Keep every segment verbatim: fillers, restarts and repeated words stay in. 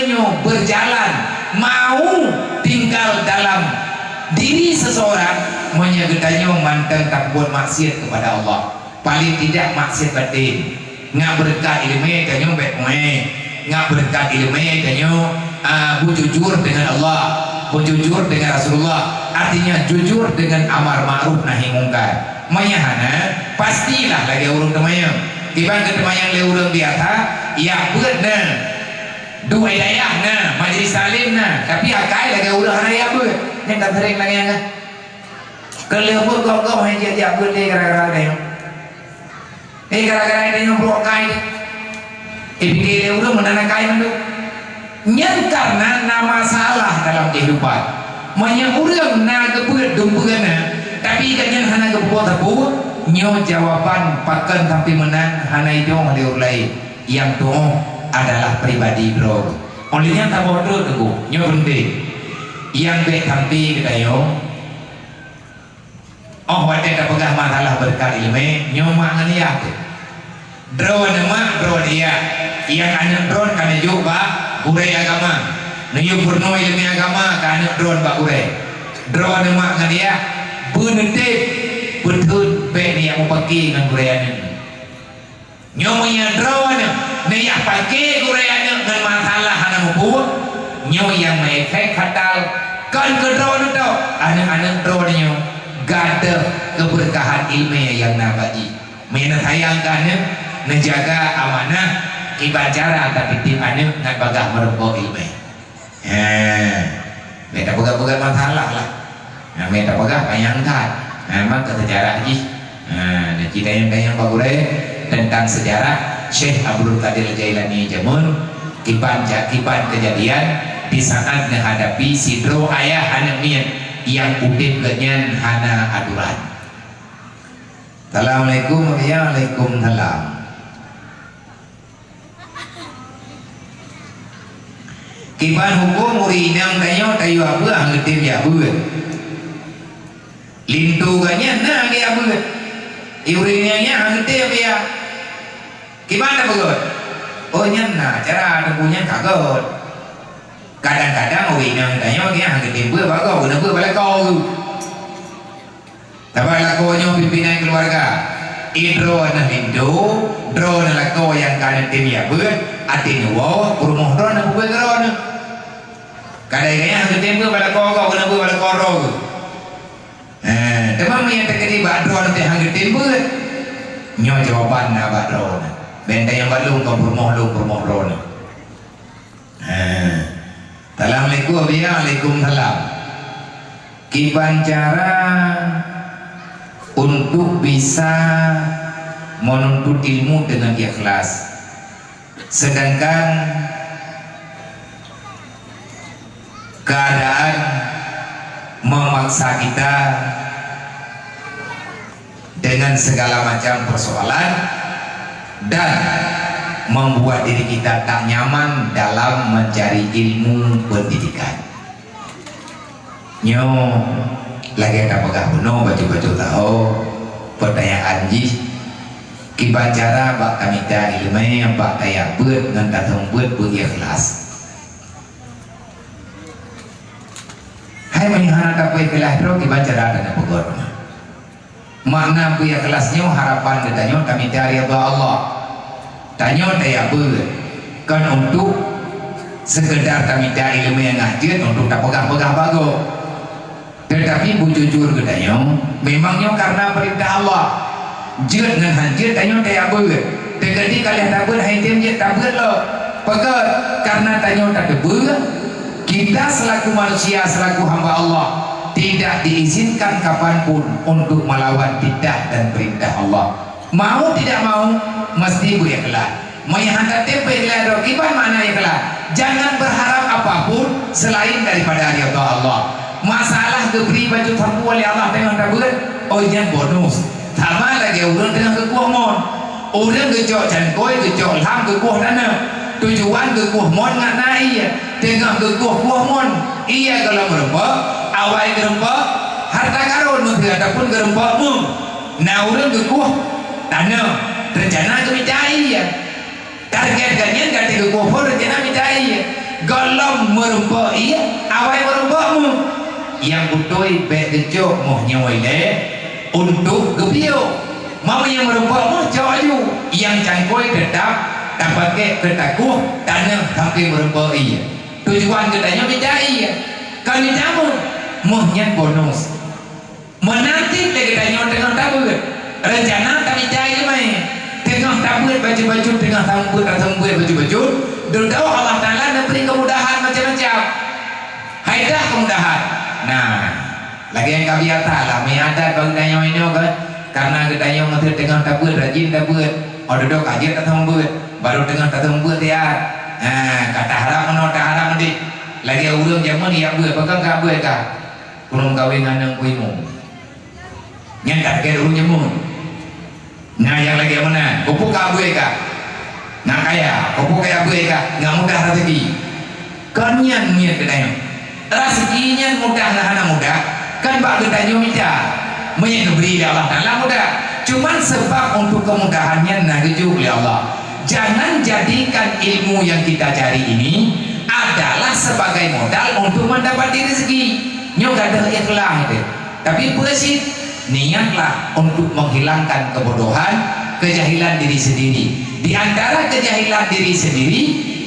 Nyoe berjalan, mau tinggal dalam diri seseorang, meunyoe geutanyoe mantong tapeubuet maksiat kepada Allah. Paling tidak maksiat batin. Ngat beureukat ileumèe tanyoe bèk mué. Ngat beureukat ileumèe tanyoe, ah, beujujur dengan Allah, beujujur dengan Rasulullah. Artinya jujur dengan amar ma'ruf nahi mungkar. Meunyoe hana, pastilah lagèe ureueng teumanyong. Kiban keu teumanyong lé ureueng biasa, ya beuet na. Duek dayah na, majlis taklim na, tapi akai lagèe ureueng hana jak beuet. Nyan ka seuréng lagèe nyan. Keu lheueh beuet goh-goh han jijak beuet lé gara-gara nyan. Eh, gara-gara nyan brok akai. Eh, pike lé ureueng meunan akai mandum. Nyan karena na masalah dalam kehidupan. Meunyoe ureueng na geubeuet dumpeue na, tapi gobnyan hana geupeubuet sapeue, nyoe jawaban pakon sampai meunan hana idong lé ureueng laén. Nyang tuoh adalah pribadi droe. Óh lheueh nyan saboh droe teungku, nyoe peunteng. Nyang bèk sampai geutanyoe, óh watèe tapeugah masalah beureukat ileumèe, nyoe mak ngon yah teuh. Droeneuh mak, droeneuh yah. Nyang aneuk droeneuh ka neujok bak gurèe agama. Neuyue peurunoe ileumèe agama keu aneuk droeneuh bak gurèe. Droeneuh mak ngon yah, beuneutem, beuteun bèk neujak mupake ngon gurèe aneuk. Nyoe meunyoe droeneuh neujak pake gurèe aneuk ngon masalah hana muphom, nyoe nyang meuefek fatal kon keu droeneuh tok, aneuk-aneuk droeneuh nyoe gadôh keubeureukahan ileumèe nyang na bak jih. Meunyoe neusayang keu aneuk, neujaga amanah, kiban cara tatitip aneuk ngon bagaih meurumpok ileumèe. He, bèk tapeugah-peugah masalah lah. Nah, bèk tapeugah panyang that. Nah, memang keu seujarah jih. Nah, na ci tanyong-tanyong bak gurèe teuntang seujarah Syekh Abdul Qadir Jailani jameun kiban ja-, kiban keujadian di saat neuhadapi sidroe ayah aneuk miet nyang udép geuh nyan hana aturan. Assalamualaikum, ya, waalaikumsalam. Kiban hukôm ureueng inong tanyoe tayue beuet han geutem jak beuet. Linto geuh nyan na geujak beuet. Ureueng inong nyan han geutem jak. Kiban tapeugöt? Oh, nyan na cara teungku nyan ka göt. Kadang-kadang ureueng inong tanyoe geuh han geutem beuet bak gob, geuneuk beuet bak lakoe geuh. Sabab lakoe nyoe pimpinan keuluwarga. Eh, droeneuh linto, droeneuh lakoe nyang ka neutem jak beuet, até neuwoe peurumoh droeneuh peubeuet keu droeneuh. Kadang-kadang han geutem beuet bak lakoe gob, geuneuk beuet bak lakoe droe geuh. Eh, teuma meunyo teukeudi bak droeneuh teuh han geutem beuet, nyoe jawaban na bak droeneuh. Bèk tanyong bak lôn, kon peurumoh lôn, peurumoh droeneuh. Eh, Assalamualaikum, ya, waalaikumsalam. Kiban cara untuk bisa menuntut ilmu dengan ikhlas, sedangkan keadaan memaksa kita dengan segala macam persoalan dan membuat diri kita tak nyaman dalam mencari ilmu pendidikan. Nyoe lagèe tapeugah bunoe bacut-bacut tahu, peutanyaan jih kiban cara bak tamita ileumèe bak tajak beuet ngon taseumeubeuet beuikhlas. Hai meunyoe hana tapeuikhlas droe, kiban cara tapeugöt? Makna beuikhlas nyoe harapan geutanyoe tamita ridha Allah. Tanyoe tajak beuet kon untuk sekedar tamita ileumèe nyang jeuet untuk tapeugah-peugah bak gob. Teutapi beujujur geutanyoe, memang nyoe karena peurintah Allah. Jeuet ngon han jeuet tanyoe tajak beuet. Teukeudi ka lheueh tabeuet han item jeuet tabeuet lom. Peugöt, karena tanyoe tateupeue, kita selaku manusia, selaku hamba Allah, tidak diizinkan kapanpun untuk melawan titah dan perintah Allah. Mau tidak mau, mesti beuikhlas. Meunyo han tatem beuikhlas droe, kiban makna ikhlas? Jangan berharap apapun selain daripada ridha Allah. Masalah geubri bacut sapeue lé Allah teungoh tabeuet, oh, nyan bonus. Sama lagèe ureueng teungoh geukueh mon. Ureueng geucok cangkôi, geucok lham, geukueh taneuh. Tujuan geukueh mon ngat na ié. Teungoh geukueh-kueh mon, ié goh lom meurumpok, awai geurumpok, harta karun meuseu ataupun geurumpok meuh. Na ureueng geukueh taneuh, reuncana geumita ié. Target geuh nyan ka teugeukueh phon reuncana mita ié. Gohlom meurumpok ié, awai meurumpok méuh. Nyang beutôi bék geucok méuh nyoe ilée untuk geupiôh. Meunyoe nyang meurumpok méuh cok aju, nyang cangkôi teutap tapakék keu takoh taneuh sampoe meurumpok ié. Tujuan geutanyoe mita ié, kon mita méuh. Méuh nyan bonus. Meunan cit lé geutanyoe teungoh tabeuet, reuncana tamita ileumé. Teungoh tabeuet bacut-bacut, teungoh seumeubeuet-seumeubeuet bacut-bacut, dudoe Allah Taala neubri keumudahan macam-macam. Hai dah keumudahan. Nah, lagée nyang ka biasa lah, meuadat bak geutanyoe inoe kan. Karena geutanyoe meuseu teungoh tabeuet, rajin tabeuet. Oh dudoe ka jeuet taseumeubeuet, barô teungoh taseumeubeuet siat. Ha, ka taharap meunoe, taharap meudeh. Lagée ureuëng jameun jak beuet, peue ka beuet ka. Kureueng kawé ngon aneuëk peue imum. Nyan ka teuka ureuëng jameun. Na nyang lagée meunan, keupeue ka abui ka? Na kaya, keupeue kaya abui ka? Na mudah raseuki. Kon nyan niet geutanyoe. Raseuki nyan mudah na hana mudah, kan bak geutanyoe mita. Meunyoe geubri lé Allah Taala mudah. Cuman seubab untuk kemudahan nyan na geujok lé Allah. Jangan jadikan ilmu yang kita cari ini adalah sebagai modal untuk mendapati rezeki. Nyoe gadoh ikhlas teuh. Tapi peue cit, niatlah untuk menghilangkan kebodohan, kejahilan diri sendiri. Di antara kejahilan diri sendiri,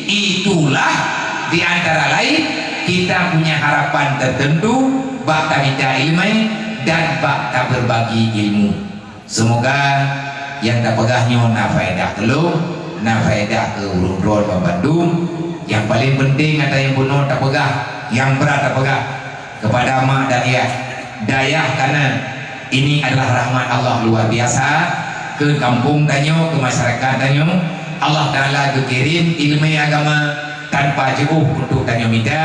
itulah di antara lain kita punya harapan tertentu bak tamita ileumé dan bak tabeubagi ilmu. Seumoga nyang tapeugah nyoe na faedah keu lôn, na faedah keu ureuëng droe banmandum. Nyang paleng peunteng ata nyang bunoe tapeugah, nyang brat tapeugah keupada mak dan yah. Dayah kana ini adalah rahmat Allah luar biasa keu kampung tanyoe, keu masyarakat tanyoe. Allah Taala geukirém ileumé agama tanpa jiôh untuk tanyoe mita.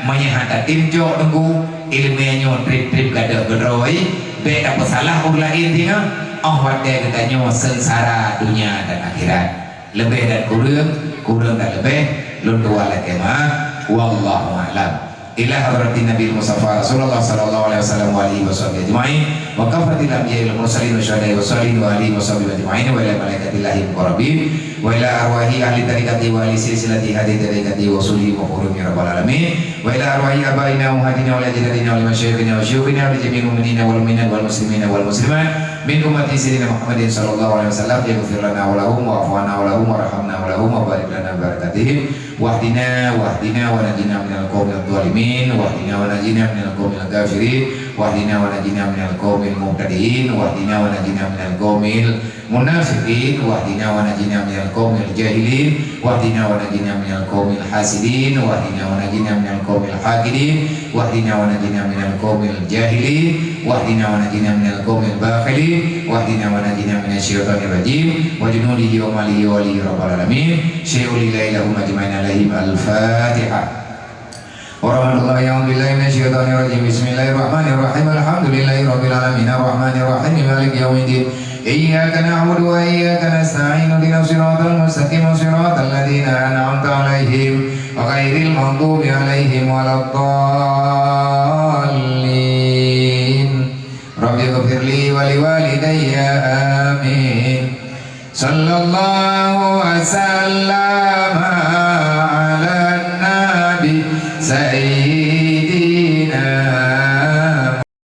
Meunyoe hana tatem cok teungku, ileumé nyoe treb-treb gadôh keudroe, bék tapeusalah ureuëng laén singoh, óh watée geutanyoe seungsara donya dan akhirat. Leubeh dan kureueng, kureueng dan leubeh, lôn tuan lakée meu'ah. Wallahu a'lam. Ila hadratin Nabi Mustafa Rasulullah sallallahu alaihi wasallam wa alihi wasahbihi ajma'in, wa kafatil anbiya'i wal mursalin wa syuhada'i wa shalihin wa alihi wasahbihi ajma'in, wa ila malaikatillahil muqarrabin, wa ila arwahi ahli tariqati wa ahli silsilati hadhihi tariqati wa usulihim wa furu'ihim ya rabbal alamin, wa ila arwahi abaina wa ummahatina wa ajdadina wa masyayikhina wa syuyukhina wa jami'il mu'minina wal mu'minat wal muslimina wal muslimat min ummati sayyidina Muhammadin sallallahu alaihi wasallam, yaghfir lana wa lahum, wa'fu anna wa lahum, warhamna wa lahum, wa barik lana bi barakatihim, wahdina, wahdina wa najina minal qaumil zalimin, wahdina wa najina minal qaumil kafirin, wahdina wa najina minal qaumil mubtadi'in, wahdina wa najina minal qaumil munafiqin, wahdina wa najina minal qaumil jahilin, wahdina wa najina minal qaumil hasidin, wahdina wa najina minal qaumil haqidin, wahdina wa najina minal qaumil jahilin, wahdina wa najina minal qaumil bakhilin, wahdina wa najina minasy syaithanir rajim, wa junudihi wa amalihi ya wali ya rabbal alamin. Syai'un lillahi lahum ajma'in alaihim. Al-Fatihah. Warahmatullahi, a'udzubillahi minasyaitonirrajim. Bismillahirrahmanirrahim. Alhamdulillahi rabbil alamin. Arrahmanirrahim. Maliki yaumiddin. Iyyaka na'budu wa iyyaka nasta'in. Ihdinas siratal mustaqim. Siratal ladzina an'amta 'alaihim ghairil maghdubi 'alaihim waladdallin. Rabbighfirli wa liwalidayya. Amin. Sallallahu wasallam.